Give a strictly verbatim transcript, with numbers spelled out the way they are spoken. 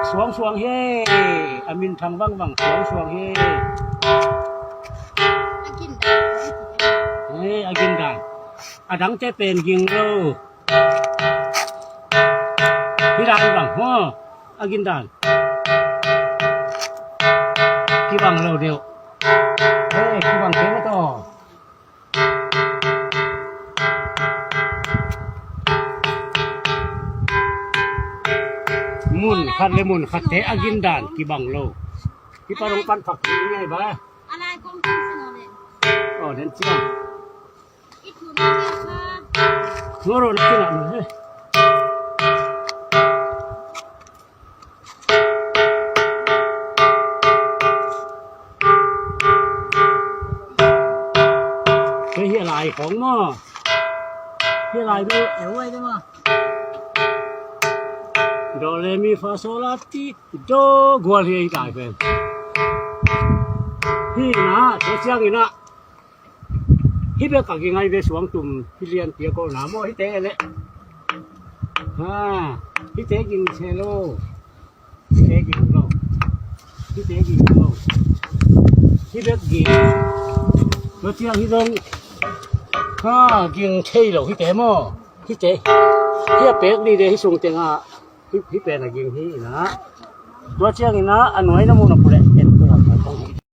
Suang suang hi. A minthang vangvang suang suang hi. He, a gindan. A dangte pen ging lo. Hi dan bang maw. A gindan. Kibang lo deuh. He, kibang kei maw taw. Mun khat le mun khatte a gindan kibang lo. Hi pa dong pan phak hi ngai ba. Aw, den ciang. Ngoro na kinah mun he. Kei hi a lai khong maw. Hi a lai du. Do, re, mi, fa, so, la, ti, do, gual hi a hi lai pen. Hi na, tua ciangin ah. Hi bek a ging ai ve suang tum hi lian pia ko na maw hi te le. Ha, hi te ging che lo. Hi te ging lo. Hi te ging lo. Hi bek ging. Lo tia hi dong. Ha, ging thei lo hi te maw. Hi te. Hi a pek ni de hi sung teng a. Hi, hi pen a ging hi ina. Tua ciang ina a nuai na mu na pule.